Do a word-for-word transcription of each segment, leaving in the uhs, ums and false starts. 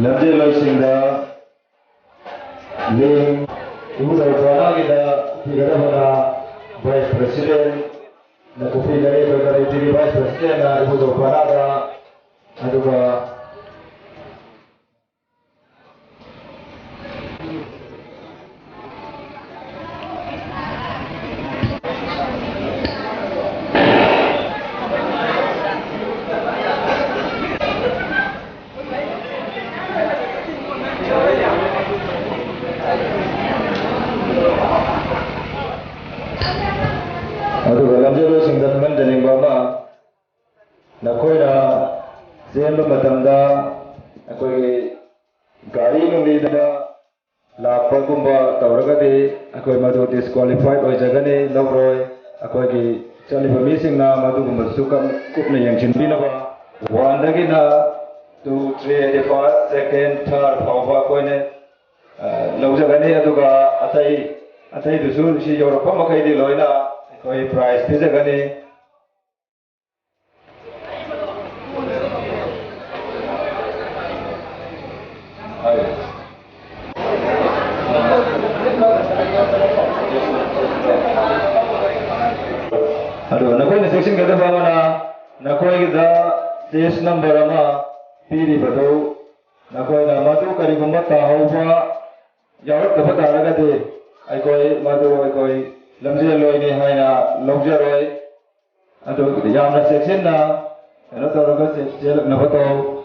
ꯂꯝꯖꯦꯜꯂꯣꯏꯁꯤꯡꯗ ꯂꯦꯡ ꯏꯕꯨꯙꯧ ꯄꯅꯥꯒꯤꯗ ꯄꯤꯒꯗꯕꯅ Vice President, ꯅꯀꯨꯞꯄꯤ ꯀꯔꯤ ꯑꯩꯈꯣꯏ ꯀꯔꯤ ꯄꯤꯔꯤ Vice Presidentꯅ ꯏꯕꯨꯙꯧ ꯄꯅꯥꯗ, ꯑꯗꯨꯒ ꯑꯗꯨꯒ ꯂꯝꯖꯦꯜꯂꯣꯏꯁꯤꯡꯗ ꯅꯤꯡꯍꯟꯖꯅꯤꯡꯕ ꯑꯃ, ꯅꯈꯣꯏꯅ ꯆꯦꯟꯕ ꯃꯇꯝꯗ ꯑꯩꯈꯣꯏꯒꯤ ꯒꯥꯔꯤ ꯅꯨꯡꯂꯤꯗ ꯂꯥꯛꯄꯒꯨꯝꯕ ꯇꯧꯔꯒꯗꯤ ꯑꯩꯈꯣꯏ ꯃꯗꯨ disqualified ꯑꯣꯏꯖꯒꯅꯤ, ꯂꯧꯔꯣꯏ꯫ ꯑꯩꯈꯣꯏꯒꯤ ꯆꯠꯂꯤꯕ ꯃꯤꯁꯤꯡꯅ ꯃꯗꯨꯒꯨꯝꯕꯁꯨ ꯀꯞ-, ꯀꯨꯞꯅ ꯌꯦꯡꯁꯤꯟꯕꯤꯅꯕ꯫ Oneꯗꯒꯤꯅ two, three ꯍꯥꯏꯗꯤ first, second, third ꯐꯥꯎꯕ ꯑꯩꯈꯣꯏꯅ, ꯑ, ꯂꯧꯖꯒꯅꯤ꯫ ꯑꯗꯨꯒ ꯑꯇꯩ, ꯑꯇꯩꯗꯨꯁꯨ ꯁꯤ ꯌꯧꯔꯛꯄ ꯃꯈꯩꯗꯤ ꯂꯣꯏꯅ ꯑꯩꯈꯣꯏ prize ꯄꯤꯖꯒꯅꯤ꯫ ꯑꯗꯨ ꯅꯈꯣꯏꯅ ꯆꯦꯛꯁꯤꯟꯒꯗꯕ ꯑꯃꯅ, ꯅꯈꯣꯏꯒꯤꯗ chest number ꯑꯃ ꯄꯤꯔꯤꯕꯗꯨ ꯅꯈꯣꯏꯅ ꯃꯗꯨ ꯀꯔꯤꯒꯨꯝꯕ ꯇꯥꯍꯧꯕ ꯌꯥꯎꯔꯛꯇꯕ ꯇꯥꯔꯒꯗꯤ, ꯑꯩꯈꯣꯏ ꯃꯗꯨ ꯑꯩꯈꯣꯏ ꯂꯝꯖꯦꯜꯂꯣꯏꯅꯤ ꯍꯥꯏꯅ ꯂꯧꯖꯔꯣꯏ꯫ ꯑꯗꯨ ꯌꯥꯝꯅ ꯆꯦꯛꯁꯤꯟꯅ ꯀꯩꯅꯣ ꯇꯧꯔꯒ ꯆꯦ-, ꯆꯦꯜꯂꯛꯅꯕ ꯇꯧ꯫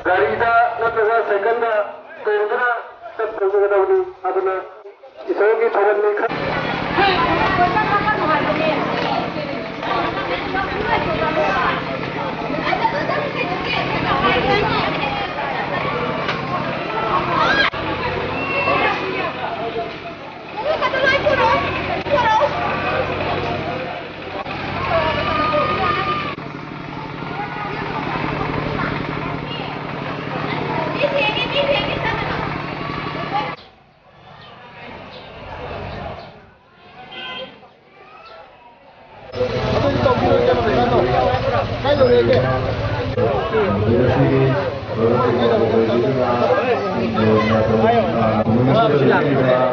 ꯒꯥꯔꯤꯗ ꯅꯠꯇ꯭ꯔꯒ ꯁꯥꯏꯀꯜꯗ ꯇꯣꯡꯗꯨꯅ ꯆꯠꯄ ꯉꯝꯒꯗꯕꯅꯤ꯫ ꯑꯗꯨꯅ ꯏꯁꯣꯔꯒꯤ ꯊꯧꯒꯜꯅꯤ ꯈꯟ-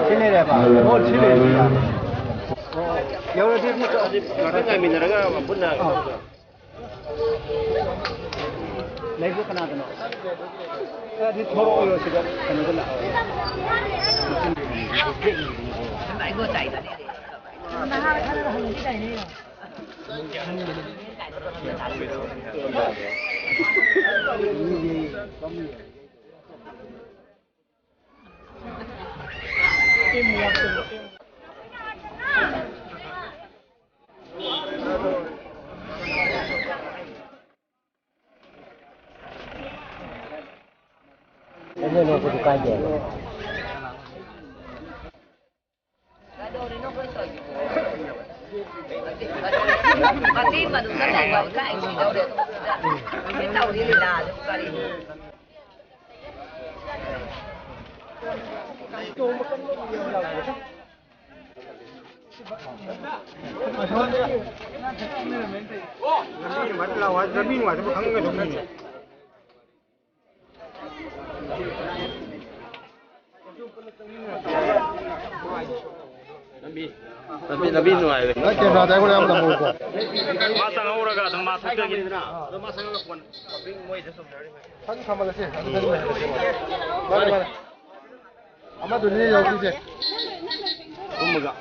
ꯁꯤ ꯂꯩꯔꯦꯕ? ꯑꯣ, ꯁꯤ ꯂꯩꯔꯦ, ꯁꯤ ꯌꯥꯔꯦ꯫ ꯉꯥꯏꯃꯤꯟꯅꯔꯒ ꯄꯨꯟꯅ꯫ ꯂꯩꯕ ꯀꯅꯥꯗꯅꯣ? ꯑꯗꯨꯗꯤ ꯊꯣꯔꯛꯑꯣ ꯁꯤꯗ, ꯀꯩꯅꯣꯗ ꯂꯥꯛꯑꯣ꯫ ꯑꯗꯨ ꯅꯣꯛꯄꯗꯨ ꯀꯥꯏꯗꯦꯕ꯫ ꯃꯇꯦꯡ ꯃꯅꯨꯡꯗ ꯂꯩꯕ ꯀꯥꯏ ꯁꯤꯗꯧꯔꯦ꯫ ꯁꯤ ꯇꯧꯔꯤ ꯂꯤꯂꯥꯁꯦ ꯀꯔꯤꯅꯣ? ꯂꯝꯕꯤ, ꯂꯝꯕꯤ, ꯂꯝꯕꯤ ꯅꯨꯡꯉꯥꯏꯔꯦ꯫ ꯅꯪ ꯀꯦꯃꯦꯔꯥꯗ ꯑꯩꯉꯣꯟꯗ ꯌꯥꯝ ꯅꯝꯃꯛꯎꯀꯣ꯫ ꯃꯥ ꯆꯪꯍꯧꯔꯒ ꯑꯗꯨꯝ ꯃꯥ ꯊꯣꯛꯆꯈꯤꯅꯤ꯫ ꯑꯗꯣ ꯃꯥ ꯆꯪꯉꯒ ꯐꯣꯟ ꯊꯝꯃꯒꯦ ꯁꯤ꯫ ꯃꯥꯅꯦ, ꯃꯥꯅꯦ꯫ ꯑꯃꯗꯨꯅꯤ ꯌꯧꯗꯣꯏꯁꯦ꯫ ꯀꯨꯝꯃꯒ꯫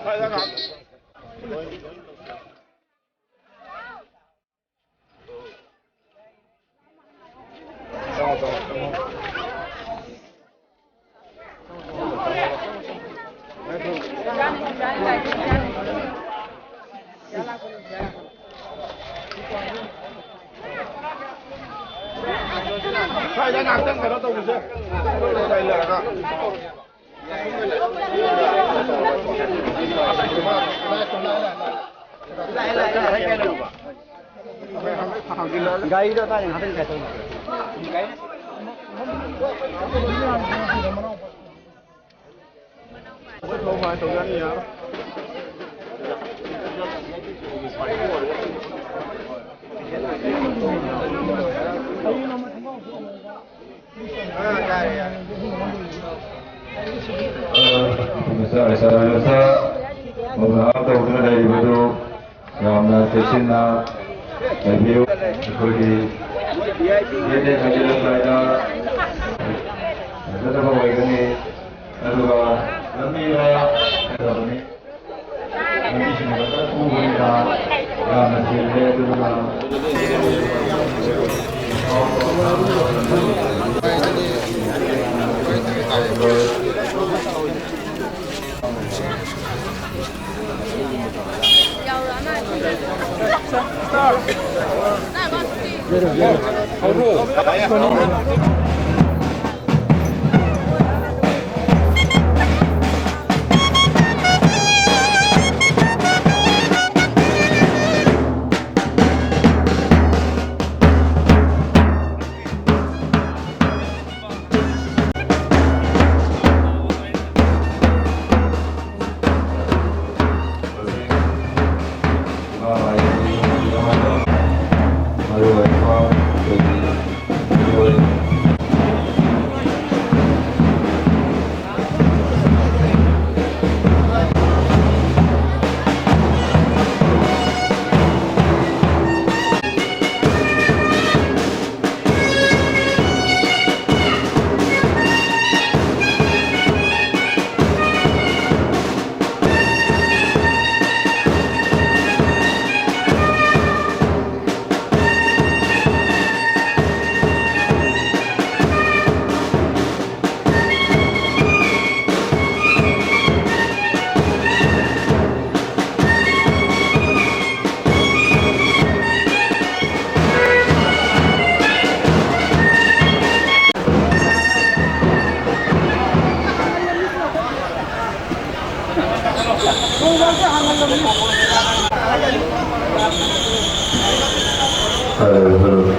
ꯁ꯭ꯋꯥꯏꯗ ꯉꯥꯛꯇꯪ ꯀꯩꯅꯣ ꯇꯧꯕꯁꯦ꯫ ꯒꯥꯔꯤꯗꯣ ꯑꯗꯥꯏꯗ ꯉꯥꯛꯇꯪ ꯀꯩꯅꯣ ꯇꯧ꯫ ꯃꯧꯅꯥ ꯇꯧꯗꯨꯅ ꯂꯩꯔꯤꯕꯗꯨ ꯌꯥꯝꯅ ꯆꯦꯛꯁꯤꯟꯅ ꯂꯩꯕꯤꯌꯨ꯫ ꯑꯩꯈꯣꯏꯒꯤ ꯒꯦꯠ ꯍꯦꯛ ꯍꯥꯏꯖꯤꯜꯂꯝꯗꯥꯏꯗ ꯐꯖꯗꯕ ꯑꯣꯏꯒꯅꯤ꯫ ꯑꯗꯨꯒ ꯂꯝꯕꯤꯗ ꯐꯖꯕꯅꯤ꯫ ꯂꯝꯕꯤꯁꯤꯡ ꯐꯖꯅ ꯄꯨꯕꯅꯤꯅ ꯌꯥꯝꯅ ꯆꯤꯜꯂꯦ꯫ ꯑꯗꯨꯅ Hello, hello.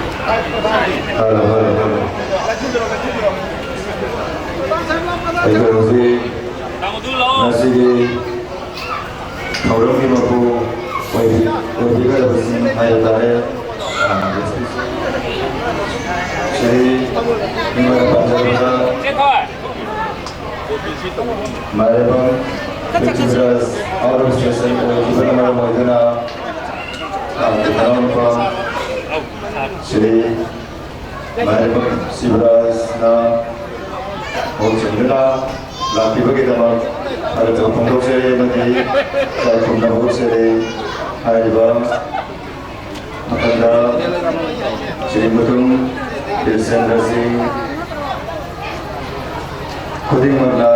Hello, hello, hello. ꯑꯩꯈꯣꯏ ꯍꯧꯖꯤꯛ ꯉꯁꯤꯒꯤ ꯊꯧꯔꯝꯒꯤ ꯃꯄꯨ ꯑꯣꯏꯕꯤ-, ꯑꯣꯏꯕꯤꯒꯗꯕꯁꯤꯡ ꯍꯥꯏꯕ ꯇꯥꯔꯦ꯫ ꯑ, ꯁ꯭ꯔꯤ ꯅꯤꯡꯃꯥꯏ ꯄꯟꯖꯔꯕꯗ ꯃꯥꯏꯔꯦꯝꯕꯝ ꯄ꯭ꯔꯤꯊꯤꯕꯤꯔꯥꯖ out of station ꯑꯣꯏꯈꯤꯕꯅ ꯃꯔꯝ ꯑꯣꯏꯗꯨꯅ, ꯑ, ꯃꯅꯥꯎꯅꯨꯄꯥ ꯁ꯭ꯔꯤ ꯃꯥꯏꯔꯦꯝꯕꯝ ꯁꯤꯕꯔꯥꯖꯅ ꯍꯧ ꯆꯟꯗꯨꯅ ꯂꯥꯛꯄꯤꯕꯒꯤꯗꯃꯛ ꯊꯥꯒꯠꯆꯕ ꯐꯣꯡꯗꯣꯛꯆꯔꯤ ꯑꯃꯗꯤ ꯏꯀꯥꯏ ꯈꯨꯝꯅꯕ ꯎꯠꯆꯔꯤ꯫ ꯍꯥꯏꯔꯤꯕ ꯃꯊꯪꯗ ꯁ꯭ꯔꯤ ꯃꯨꯇꯨꯝ ꯕꯤꯔꯆꯟꯗ꯭ꯔ ꯁꯤꯡ ꯈꯨꯗꯤꯡꯃꯛꯅ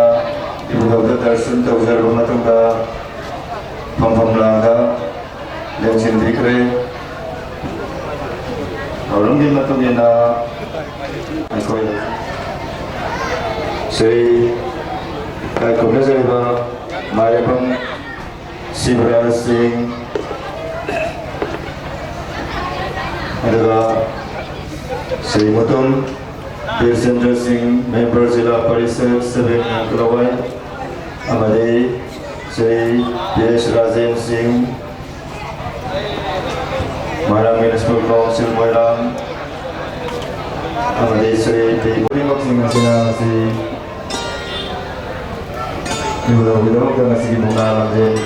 ꯏꯕꯨꯙꯧꯗ ꯗꯔꯁꯟ ꯇꯧꯖꯔꯕ ꯃꯇꯨꯡꯗ ꯐꯝꯐꯝ ꯂꯥꯡꯗ ꯂꯦꯡꯁꯤꯟꯕꯤꯈ꯭ꯔꯦ꯫ ꯊꯧꯔꯝꯒꯤ ꯃꯇꯨꯡ ꯏꯟꯅ ꯑꯩꯈꯣꯏ ꯁ꯭ꯔꯤ ꯂꯥꯏ ꯈꯨꯔꯨꯝꯖꯔꯤꯕ ꯃꯥꯏꯔꯦꯝꯕꯝ ꯁꯤꯕꯔꯥꯖ ꯁꯤꯡ, ꯑꯗꯨꯒ ꯁ꯭ꯔꯤ ꯃꯨꯇꯨꯝ ꯕꯤꯔꯆꯟꯗ꯭ꯔ ꯁꯤꯡ, member ꯖꯤꯂꯥ ꯄꯔꯤꯁꯗ ꯁꯦꯚꯦꯟ ꯀꯂꯋꯥꯏ, ꯑꯃꯗꯤ ꯁ꯭ꯔꯤ ꯄꯤ ꯑꯦꯁ ꯔꯥꯖꯦꯟ ꯁꯤꯡ, ꯃꯣꯏꯔꯥꯡ Municipal Council ꯃꯣꯏꯔꯥꯡ, ꯑꯃꯗꯤ ꯁ꯭ꯔꯤ ꯄꯤ ꯈꯨꯗꯤꯡꯃꯛꯁꯤꯡ ꯑꯁꯤꯅ ꯉꯁꯤ ꯏꯕꯨꯙꯧꯒꯤꯗꯃꯛꯇ ꯉꯁꯤꯒꯤ ꯃꯨꯛꯅꯥ ꯂꯥꯡꯖꯩ꯫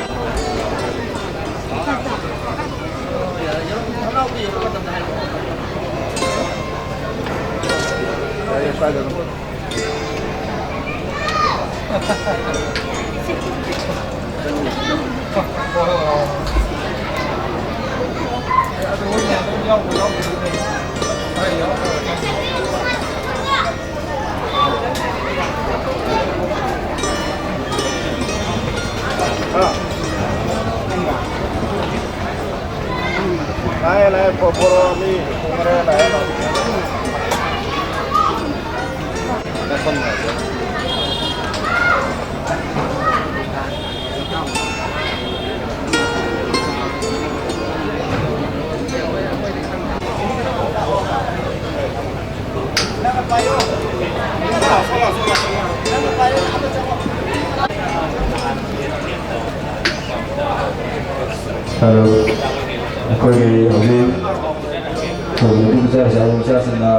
ꯂꯥꯛꯑꯦ, ꯂꯥꯛꯑꯦ, ꯄꯣ-, ꯄꯣꯔꯛꯑꯣ, ꯃꯤ꯫ ꯍꯜꯂꯣ, ꯑꯩꯈꯣꯏꯒꯤ ꯍꯧꯖꯤꯛ ꯅꯨꯄꯤ ꯃꯆꯥ, ꯂꯩꯁꯥꯕꯤ ꯃꯆꯥꯁꯤꯡꯅ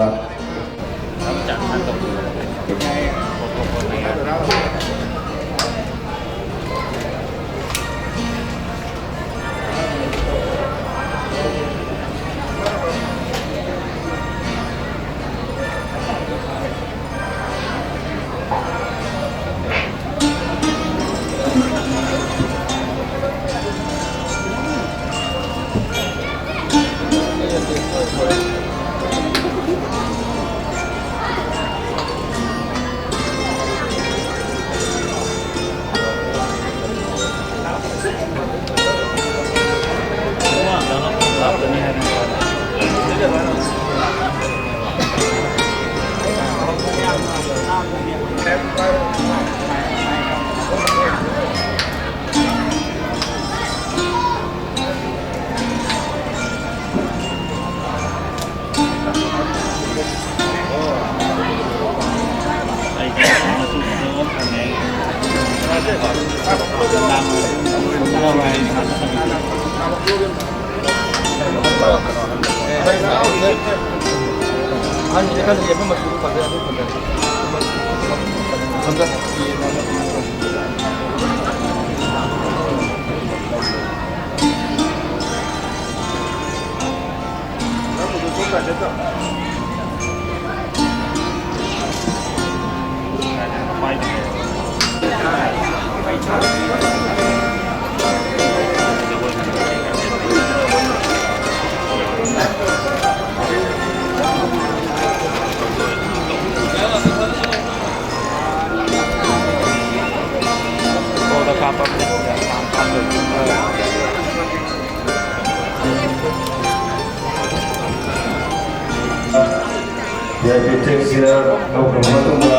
ꯚꯤ ꯑꯥꯏ ꯄꯤ ꯆꯦꯛ ꯁꯤꯌꯥꯔ ꯂꯧꯈ꯭ꯔꯕ ꯃꯇꯨꯡꯗ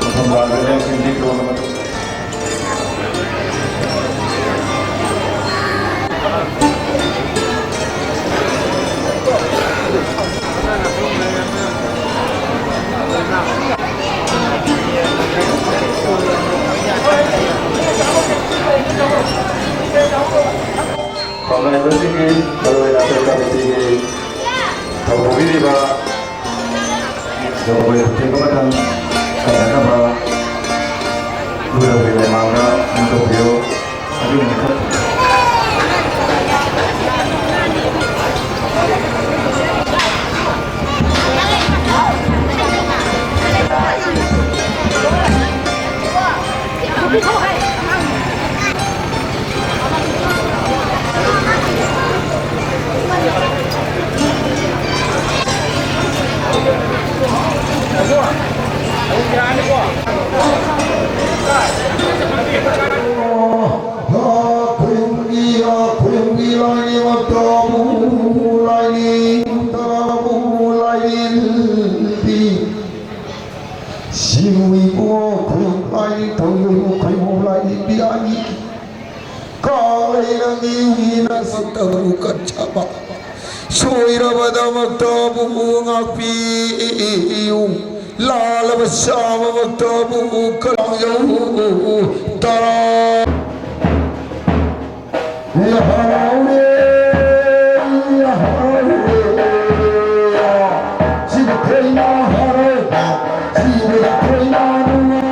ꯃꯐꯝ ꯂꯥꯡꯗ ꯂꯦꯡꯁꯤꯟꯕꯤꯈ꯭ꯔꯕ ꯃꯇꯨꯡꯗ ꯈꯝꯂꯥꯏꯕꯁꯤꯡꯒꯤ ꯃꯔꯨꯑꯣꯏꯅ ꯑꯩꯈꯣꯏ ꯀꯃꯤꯇꯤꯒꯤ ꯊꯧꯄꯨꯕꯤꯔꯤꯕ ꯖꯒꯣꯏ ꯊꯦꯡꯕ ꯃꯇꯝ ꯆꯪꯅꯅꯕ ꯒꯨꯔꯨꯒꯤ ꯃꯃꯥꯡꯗ ꯐꯣꯡꯗꯣꯛꯄꯤꯌꯨ꯫ ꯑꯗꯨꯒꯤ ꯃꯊꯛ ꯁꯤꯕꯨ ꯏꯕꯨꯡꯉꯣ ꯈꯣꯏꯔꯨꯝ ꯂꯥꯏꯅꯤꯡꯊꯧ ꯏꯕꯨꯡꯉꯣ ꯈꯣꯏꯔꯨꯝ ꯂꯥꯏꯅꯤꯡꯕꯤ ꯑꯅꯤ ꯀꯥꯡꯂꯩ ꯅꯪꯒꯤ ꯍꯨꯏꯅ ꯁꯛꯇꯕꯨ ꯀꯠꯆꯕ ꯁꯣꯏꯔꯕꯗꯃꯛꯇꯕꯨ ꯉꯥꯛꯄꯤꯌꯨ꯫ ꯂꯥꯜꯂꯕ ꯆꯥꯕꯃꯛꯇꯕꯨ ꯀꯂꯥꯡꯖꯧ ꯇꯔꯥ꯫ ꯍꯔꯥꯎꯔꯦ, ꯍꯔꯥꯎꯔꯦ, ꯁꯤꯕ ꯊꯣꯏꯅ ꯍꯔꯥꯎꯕ, ꯁꯤꯕ ꯊꯣꯏꯅ ꯅꯨꯡꯉꯥꯏ꯫